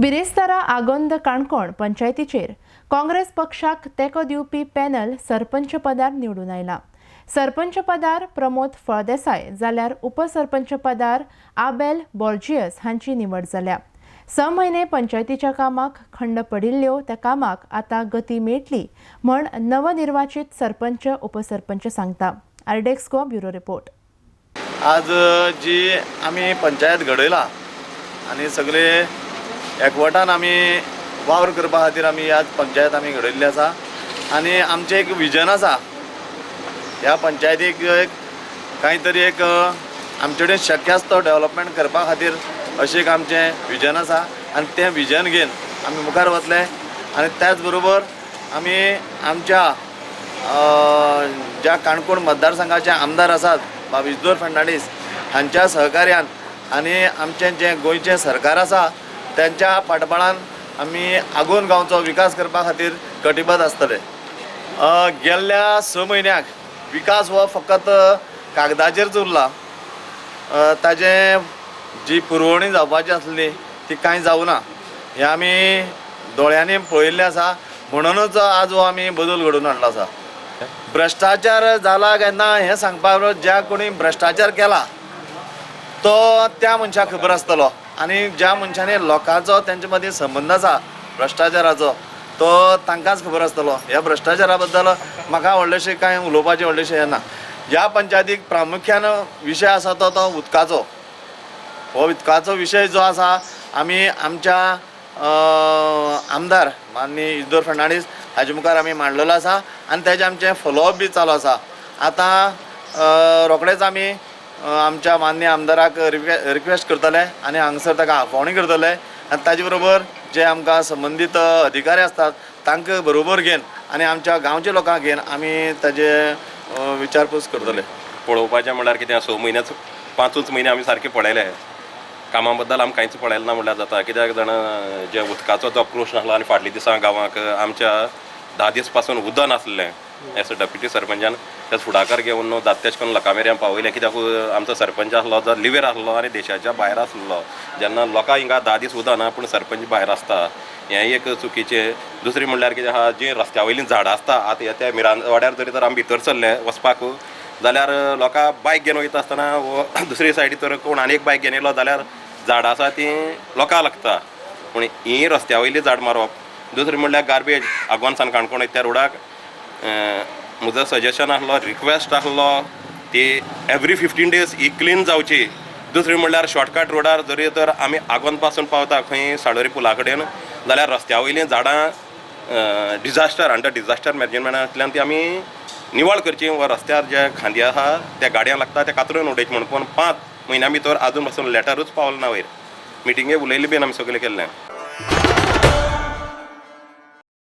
बिरेस्तारा आगोंद काणकोण पंचायतीचेर काँग्रेस पक्षाक तेंको दिवपी पॅनल सरपंच पदार निवडून आयला. सरपंच पदार प्रमोद फळदेसाय जाल्यार उपसरपंच पदार आबेल बॉर्जियस हांची निवड जाल्या. 6 म्हयने पंचायतीच्या कामाक खंड पडिल्ल्यो त्या कामाक आतां गती मेळटली म्हण नवनिर्वाचित सरपंच उपसरपंच सांगता. आरडेक्स गोवा ब्युरो रिपोर्ट. आज जी आमी पंचायत घडयला आनी सगळे एकवटान आमी वावर करपा खातीर आमी आज पंचायत आमी घडयल्ली आसा आनी आमचें एक विजन आसा ह्या पंचायतीक एक कांय तरी एक आमचे कडेन शक्य आसा तो डेवलपमेंट करपा खातीर अशें एक आमचें विजन आसा आनी तें विजन घेवन आमी मुखार वतले आनी त्याच बरोबर आमी आमच्या ज्या काणकोण मतदारसंघाचे आमदार आसात बाब इजदोर फर्नांडीस हांच्या सहकार्यान आनी आमचें जें गोंयचें सरकार आसा त्यांच्या फाटबळान आमी आगोंद गांवचो विकास करपा खातीर कटिबद्ध आसतले. गेल्ल्या 6 म्हयन्याक विकास हो फकत कागदाचेरच उरला. ताजें जी पुरवणी जावपाची आसली ती कांय जावना हें आमी दोळ्यांनी पळयल्लें आसा, म्हणूनच आज हो आमी बदल घडोवन हाडलो आसा. भ्रश्टाचार जाला काय ना हें सांगपा ज्या कोणी भ्रश्टाचार केला तो त्या मनशाक खबर आसतलो आनी ज्या मनशांनी लोकांचो तेंचे मदीं संबंद आसा भ्रश्टाचाराचो तो तांकांच खबर आसतलो. ह्या भ्रश्टाचारा बद्दल म्हाका व्हडलेशें कांय उलोवपाचें व्हडलेशें हें ना. ह्या पंचायतीक प्रामुख्यान विशय आसा तो तो उदकाचो. हो उदकाचो विशय जो आसा आमी आमच्या आमदार माननीय इजदोर फर्नांडीस हाजे मुखार आमी मांडलेलो आसा आनी तेजें आमचें फॉलोअप बी चालू आसा. आतां रोखडेच आमी आमच्या माननीय आमदाराक रिक्वेस्ट करतले आनी हांगसर ताका आपोवणी करतले आनी ताजे बरोबर जे आमकां संबंदीत अधिकारी आसतात तांकां बरोबर घेवन आनी आमच्या गांवच्या लोकांक घेवन आमी ताजे विचारपूस करतले. पळोवपाचें म्हणल्यार कितें 6 म्हयन्याच 5च म्हयने आमी सारके पळयले कामा बद्दल आमी कांयच पळयलें ना म्हणल्यार जाता. कित्याक जाणा जे उदकाचो जो प्रश्न आसलो आनी फाटल्या दिसा गांवांक आमच्या 10 दीस पासून उदक नासलें एज डेप्युटी सरपंचान ते फुडाकार घेवन न्हू जाता तेश करून लोकां मेरेन पावयलें. कित्याक आमचो सरपंच आसलो जो लिवेर आसलो आनी देशाच्या भायर आसलो, जेन्ना लोकांक हिंगा 10 दीस उदक ना पूण सरपंच भायर आसता हें एक चुकीचें. दुसरें म्हणल्यार कितें आहा जीं रस्त्या वयलीं झाडां आसता आतां त्या मिरांवाड्यार जरी तर आमी भितर सरले वचपाक जाल्यार लोकां बायक घेवन वयता आसतना वो दुसरी सायडी तर कोण आनी एक बायक घेवन येयलो जाल्यार झाडां आसा तीं लोकांक लागता, पूण हीं रस्त्या वयलीं झाड मारप. दुसरें म्हणल्यार गार्बेज आगोंद सान काणकोण वयता त्या रोडाक म्हजो सजेशन आसलो रिक्वेस्ट आसलो ती एवरी 15 डेज ही क्लीन जावची. दुसरें म्हणल्यार शॉर्टकट रोडार जरी तर आमी आगोंद पासून पावता खंय साडोरी पुला कडेन जाल्यार रस्त्या वयलीं झाडां डिजास्टर अंडर डिजास्टर मॅनेजमेंटांतल्यान ती आमी निवळ करची वा रस्त्यार जे खांदी आसा त्या गाडयांक लागता ते कातरून उडयचे म्हण. पूण 5 म्हयन्या भितर आजून पासून लेटरूच पावल ना वयर. मिटिंगे उलयले बीन आमी सगळें केल्लें.